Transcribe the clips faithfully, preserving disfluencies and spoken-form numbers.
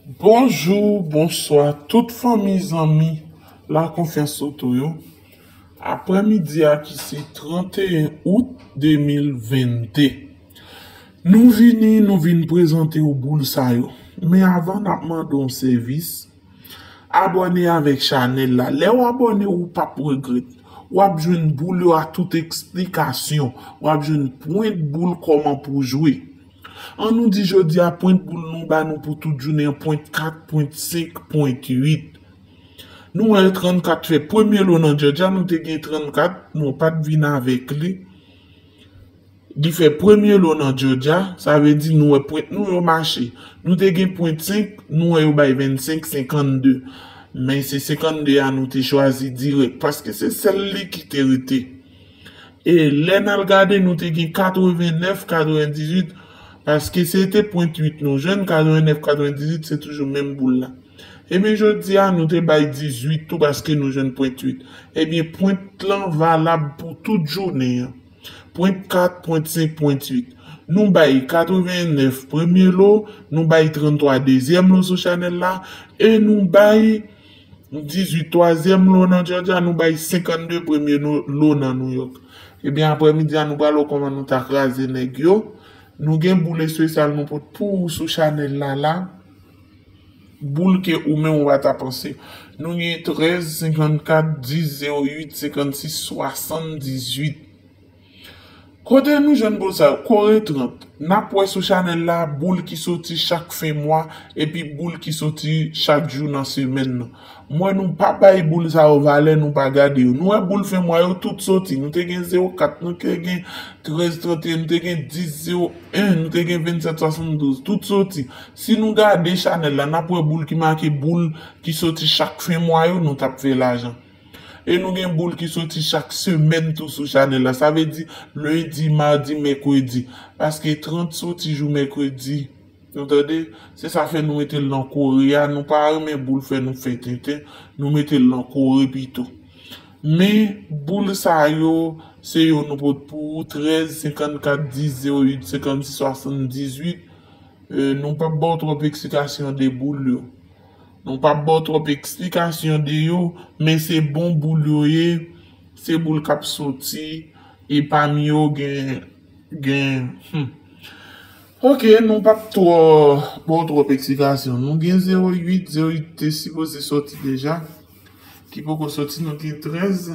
Bonjou, bonswa, tout fanmi, zanmi La Confiance Auto yo. Aprèmidi a ki se trannteyen out de mil vennde. Nou vini, nou vin prezante w boul sa yo. Men avan n ap mande w sèvis, abòne avèk chanèl la. Lè w abòne, ou p ap regrèt. W ap jwenn boul yo a tout eksplikasyon. W ap jwenn pwent boul kòman pou jwe. An nou di jodi a pwent boul nou ba nou pou tout jounen an pwent kat, pwent senk, pwent uit. Nou wè trannkat fè premye lo nan Georgia, nou te gen trannkat, nou pa t vin avèk li. Li fè premye lo nan Georgia, sa vle di nou wè pwent nou yo mache. Nou te gen pwent senk, nou wè yo bay vennsenk, senkannde. Men se senkannde a nou te chwazi dirèk, paske se sèl li ki te rete. E lè n al gade, nou te gen katrevennèf, katrevendizuit, paske se te pwent uit nou jwenn, katrevennèf, katrevendizuit, se toujou menm boul la. Ebyen, jodi a, nou te bay dizuit tou, paske nou jwenn pwent uit. Ebyen, pwent lan valab pou tout jounen an. Pwent kat, pwent senk, pwent uit. Nou bay katrevennèf premye lo, nou bay tranntwa dezyèm lo sou chanèl la, e nou bay dizuit twazyèm lo nan Georgia, nou bay senkannde premye lo, lo nan New York. Ebyen, aprèmidi a, nou pral wè kòman nou ta kraze nèg yo. Nou gen boul espesyal nou pot pou ou sou chanèl la la. Boul ke ou menm ou pa ta panse. Nou gen trèz, senkannkat, dis, zewo uit, senkannsis, swasanndizuit. Kote nou jwenn boul sa yo? Kore trant. N ap wè sou chanèl la boul ki soti chak fen mwa epi boul ki soti chak jou nan semèn nan. M wè nou pa bay boul sa yo valè, nou pa gade yo. Nou wè boul fen mwa yo tout soti. Nou te gen zewo kat, nou te gen trèz trannteyen, nou te gen dis zewo en, nou te gen vennsèt swasanndouz, tout soti. Si nou gade chanèl la, n ap wè boul ki make boul ki soti chak fen mwa yo, nou t ap fè lajan. E nou gen boul ki soti chak semèn tou sou chanèl la. Sa vle di lendi, madi, mèkredi. Paske trant soti jou mèkredi. Nou tande? Se sa fè nou mete l nan kore a. Nou pa renmen boul fè nou fè tenten. Nou mete l nan kore pito. Men boul sa yo, se yo nou pot pou ou, trèz, senkannkat, dis, zewo uit, senkannsis, swasanndizuit. E, nou p ap ba w twòp eksplikasyon de boul yo. Nou p ap ba w twòp eksplikasyon de yo, men se bon boul yo ye. Se boul k ap soti, e pami yo gen, gen, hmm. Oke, nou p ap twò ba w twòp eksplikasyon. Nou gen zewo uit, zewo uit te sipoze soti deja, ki poko soti, nou gen trèz,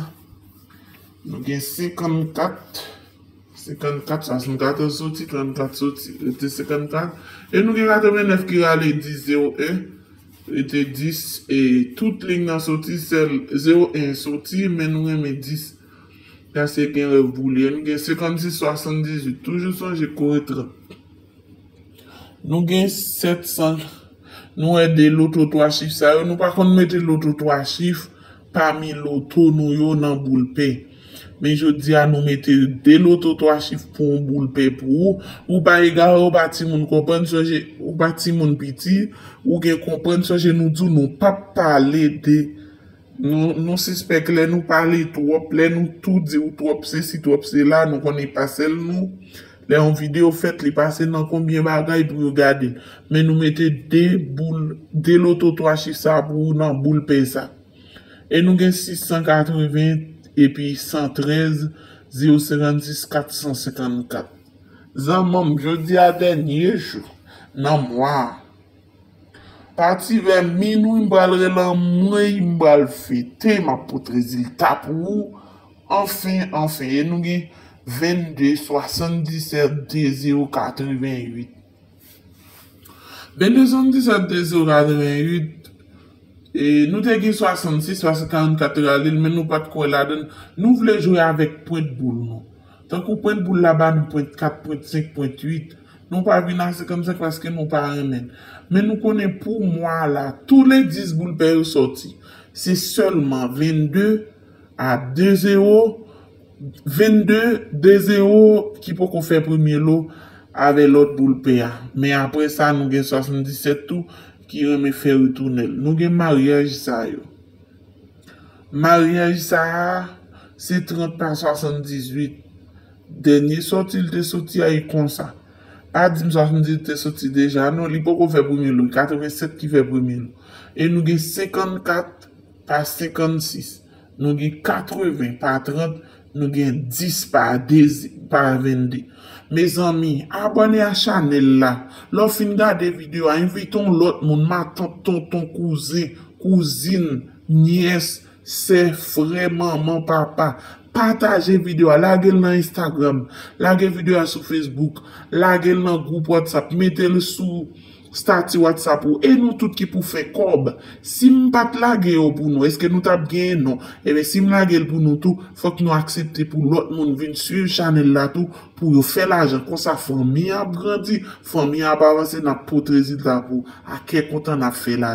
nou gen senkannkat, senkannkat, swasannkatòz soti, trannkat soti, rete senkannkat. E nou gen katrevennèf ki rale dis zewo en, rete dis, e tout liy nan soti, sèl zewo en soti, men nou renmen dis. Paske gen rèv boul yo. Nou gen senkannsis, swasanndizuit, toujou sonje kore trant. Nou gen sèt san, nou wè de loto twa chif sa yo, nou pa konn mete loto twa chif pami loto nou yo nan boul pè. Men jodi a nou mete de loto twa chif pou yon boul pè pou ou. Ou pa egare, ou pa timoun konprann, sonje, ou pa timoun piti, ou gen konprann, sonje nou di w nou p ap pale de Nou, nou sispèk lè nou pale twòp, lè nou tou di w twòp sesi, twòp sela, nou konnen e pa sèl nou. Lè yon videyo fèt, li pase nan konbyen bagay pou yo gade l. Men nou mete de boul, de loto twa chif sa pou ou nan boul pè sa. E nou gen sis san katreven epi san trèz, zewo senkannsis, kat san senkannkat. Zanmi m, jodi a dènye jou nan mwa a. Pati vè minwi, m pral rele anmwey, m pral fete, m ap pote rezilta pou ou. Anfen, anfen, e nou gen vennde swasanndisèt de zewo katrevennuit. Vennde swasanndisèt de zewo katrevennuit, e nou te gen swasannsis, paske karannkat rale l, men nou pa t kwè ladan l. Nou vle jwe avèk pwent boul nou. Tankou pwent boul la ba nou pwent kat, pwent senk, pwent uit. Nou pa vin a senkannsenk paske nou pa renmen l. Men nou konnen pou mwa la, tou le dis boul pè yo sòti. Se sèlman vennde a de zewo, vennde, de zewo ki poko fè premye lo avè lòt boul pè a. Men apre sa, nou gen swasanndisèt tou ki renmen fè retounen l. Nou gen maryaj sa yo. Maryaj sa a, se trant pa swasanndizwit. Dènye sòti l te sòti a, e konsa. Pa di m swasanndizuit te soti deja, non, li poko fè premye lo, katrevennsèt ki fè premye lo. E nou gen senkannkat pa senkannsis. Nou gen katreven pa trant, nou gen dis pa de, pa vennde. Mezanmi, abòne a chanèl la. Lè w fin gade videyo a, envite yon lòt moun, matant, tonton, kouzen, kouzin, nyès, sè, frè, manman, papa. Pataje videyo a, lage l nan Instagram, lage videyo a sou Facebook, lage l nan gwoup WhatsApp, mete l sou stati WhatsApp ou, e nou tout ki pou fè kòb. Si m pa t lage yo pou nou, èske nou t ap genyen? Non. Ebyen, si m lage l pou nou tou, fòk nou aksepte pou lòt moun vin swiv chanèl la tou, pou yo fè lajan. Konsa, fanmi an ap grandi, fanmi an ap avanse, n ap pote rezilta pou a kè kontan, n ap fè lajan.